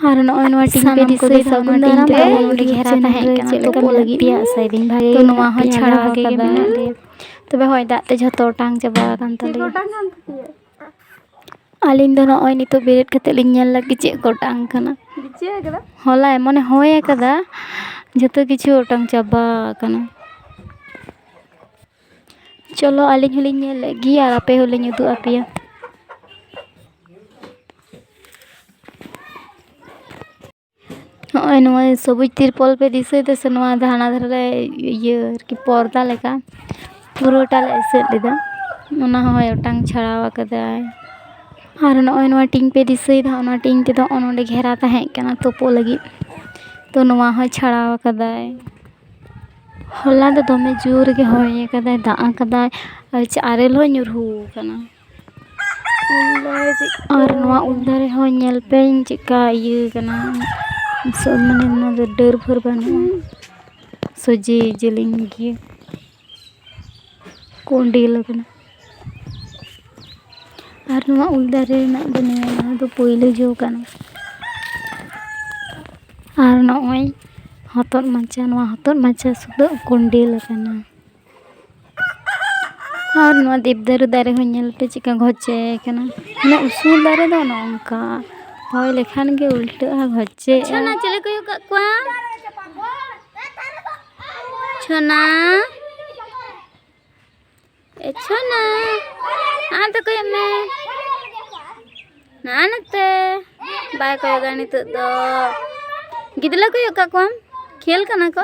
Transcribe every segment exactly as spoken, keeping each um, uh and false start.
ᱟᱨ ᱱᱚᱜᱼᱚᱭ ᱱᱚᱣᱟ ᱴᱤᱝ ᱯᱮ ᱫᱤᱥᱟᱹᱭᱮᱫᱟ, ᱚᱱᱟ ᱴᱤᱝ ᱫᱚ ᱟᱵᱚ ᱱᱚᱰᱮ ᱜᱷᱮᱨᱟ ᱛᱟᱦᱮᱸ ᱠᱟᱱᱟ᱾ ᱛᱚ ᱯᱳ ᱞᱟᱹᱜᱤᱫ ᱯᱮᱭᱟ, ᱟᱥᱟᱭᱮᱫᱟᱹᱧ ᱵᱷᱟᱜᱮ ᱜᱮ ᱢᱮᱱᱟᱜ ᱯᱮᱭᱟ, ᱟᱞᱮ ᱦᱚᱸ ᱵᱷᱟᱜᱮ ᱜᱮ ᱢᱮᱱᱟᱜ ᱞᱮᱭᱟ᱾ ᱛᱚᱵᱮ ᱦᱚᱭ ᱫᱟᱜ ᱛᱮ ᱡᱷᱚᱛᱚ ᱚᱴᱟᱝ ᱪᱟᱵᱟ ᱟᱠᱟᱱ ᱛᱟᱞᱮᱭᱟ᱾ ᱟᱹᱞᱤᱧ ᱫᱚ ᱱᱚᱜᱼᱚᱭ ᱱᱤᱛᱚᱜ ᱵᱮᱨᱮᱫ ᱠᱟᱛᱮ ᱞᱤᱧ ᱧᱮᱞ ᱞᱟᱹᱜᱤᱫ ᱪᱮᱫ ᱠᱚ ᱚᱴᱟᱝ ᱠᱟᱱᱟ᱾ ᱦᱚᱞᱟ ᱮᱢᱚᱱᱮ ᱦᱚᱭ ᱟᱠᱟᱫᱟ, ᱡᱷᱚᱛᱚ ᱠᱤᱪᱷᱩ ᱚᱴᱟᱝ ᱪᱟᱵᱟ ᱟᱠᱟᱱᱟ᱾ ᱪᱚᱞᱚ, ᱟᱹᱞᱤᱧ ᱦᱚᱸᱞᱤᱧ ᱧᱮᱞ ᱞᱮᱫ ᱜᱮ ᱟᱨ ᱟᱯᱮ ᱦᱚᱸᱞᱤᱧ ᱩᱫᱩᱜ ᱟᱯᱮᱭᱟ᱾ ᱱᱚᱜᱼᱚᱭ ᱱᱚᱣᱟ ᱥᱚᱵᱩᱡ ᱛᱤᱨᱯᱚᱞ ᱯᱮ ᱫᱤᱥᱟᱹᱭ ᱫᱟ ᱥᱮ? ᱱᱚᱣᱟ ᱫᱚ ᱦᱟᱱᱟ ᱫᱷᱟᱨᱮ ᱨᱮ ᱤᱭᱟᱹ ᱟᱨᱠᱤ ᱯᱚᱨᱫᱟ ᱞᱮᱠᱟ ᱯᱩᱨᱟᱹᱴᱟ ᱞᱮ ᱮᱥᱮᱫ ᱞᱮᱫᱟ, ᱚᱱᱟ ᱦᱚᱸᱭ ᱚᱴᱟᱝ ᱪᱷᱟᱲᱟᱣ ᱟᱠᱟᱫᱟᱭ᱾ ᱟᱨ ᱱᱚᱜᱼᱚᱭ ᱱᱚᱣᱟ ᱴᱤᱝ ᱯᱮ ᱫᱤᱥᱟᱹᱭ ᱫᱟ, ᱚᱱᱟ ᱴᱤᱝ ᱛᱮᱫᱚ ᱱᱚᱜᱼᱚ ᱱᱚᱰᱮ ᱜᱷᱮᱨᱟ ᱛᱟᱦᱮᱸ ᱠᱟᱱᱟ ᱛᱳᱯᱳ ᱞᱟᱹᱜᱤᱫ, ᱛᱚ ᱱᱚᱣᱟ ᱦᱚᱸᱭ ᱪᱷᱟᱲᱟᱣ ᱟᱠᱟᱫᱟᱭ᱾ ᱦᱚᱞᱟ ᱫᱚ ᱫᱚᱢᱮ ᱡᱳᱨ ᱜᱮ ᱦᱚᱭ ᱟᱠᱟᱫᱟᱭ, ᱫᱟᱜ ᱟᱠᱟᱫᱟᱭ, ᱟᱨ ᱪᱮ ᱟᱨᱮᱞ ᱦᱚᱸ ᱧᱩᱨᱦᱩ ᱟᱠᱟᱱᱟ᱾ ᱟᱨ ᱱᱚᱣᱟ ᱩᱞ ᱫᱟᱨᱮ ᱦᱚᱸ ᱧᱮᱞ ᱯᱮ ᱪᱮᱫᱠᱟ ᱤᱭᱟᱹ ᱠᱟᱱᱟ, ᱥᱚ-, ᱢᱟᱱᱮ ᱱᱚᱣᱟ ᱫᱚ ᱰᱟᱹᱨ ᱵᱷᱳᱨ ᱵᱟᱹᱱᱩᱜᱼᱟ, ᱥᱚᱡᱷᱮ ᱡᱮᱞᱮᱧ ᱜᱮ ᱠᱚᱸᱰᱮᱞ ᱟᱠᱟᱱᱟ᱾ ᱟᱨ ᱱᱚᱣᱟ ᱩᱞ ᱫᱟᱨᱮ ᱨᱮᱱᱟᱜ ᱫᱚ ᱱᱤᱭᱟᱹ ᱫᱷᱟᱣ ᱫᱚ ᱯᱳᱭᱞᱳ ᱡᱚ ᱠᱟᱱᱟ᱾ ᱟᱨ ᱱᱚᱜᱼᱚᱭ ᱦᱚᱛᱚᱫ ᱢᱟᱪᱟ, ᱱᱚᱣᱟ ᱦᱚᱛᱚᱫ ᱢᱟᱪᱟ ᱥᱩᱫᱷᱟᱹ ᱠᱚᱸᱰᱮᱞ ᱟᱠᱟᱱᱟ᱾ ᱟᱨ ᱱᱚᱣᱟ ᱫᱮᱵᱫᱟᱹᱨᱩ ᱫᱟᱨᱮ ᱦᱚᱸ ᱧᱮᱞ ᱯᱮ ᱪᱮᱫᱠᱟ ᱜᱷᱚᱪᱮ ᱠᱟᱱᱟ᱾ ᱢᱟᱱᱮ ᱩᱥᱩᱞ ᱫᱟᱨᱮ ᱫᱚ ᱱᱚᱝᱠᱟ ᱦᱚᱭ ᱞᱮᱠᱷᱟᱱ ᱜᱮ ᱩᱞᱴᱟᱹᱜᱼᱟ, ᱜᱷᱚᱪᱮᱜᱼᱟ᱾ ᱪᱷᱳᱱᱟ, ᱪᱤᱞᱤ ᱠᱚ ᱦᱩᱭᱩᱜ ᱠᱟᱜ ᱠᱚᱣᱟ? ᱪᱷᱳᱱᱟ, ᱮ ᱪᱷᱳᱱᱟ, ᱟᱢ ᱫᱚ ᱠᱚᱭᱚᱜ ᱢᱮ᱾ ᱱᱟ ᱱᱚᱛᱮ᱾ ᱵᱟᱭ ᱠᱚᱭᱚᱜᱟ ᱱᱤᱛᱚᱜ ᱫᱚ᱾ ᱜᱤᱫᱽᱨᱟᱹ ᱠᱚᱭᱚᱜ ᱠᱟᱜ ᱠᱚᱣᱟᱢ? ᱠᱷᱮᱞ ᱠᱟᱱᱟ ᱠᱚ᱾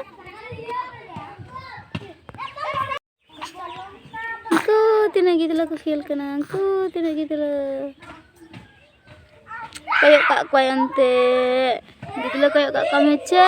ᱩᱱᱠᱩ ᱛᱤᱱᱟᱹᱜ ᱜᱤᱫᱽᱨᱟᱹ ᱠᱚ ᱠᱷᱮᱞ ᱠᱟᱱᱟ, ᱩᱱᱠᱩ ᱛᱤᱱᱟᱹᱜ ᱜᱤᱫᱽᱨᱟᱹ᱾ ᱠᱚᱭᱚᱜ ᱠᱟᱜ ᱠᱚᱣᱟᱭ ᱚᱱᱛᱮ᱾ ᱜᱤᱫᱽᱨᱟᱹ ᱠᱚᱭᱚᱜ ᱠᱟᱜ ᱠᱚᱣᱟᱢ ᱦᱮᱸᱪᱮ?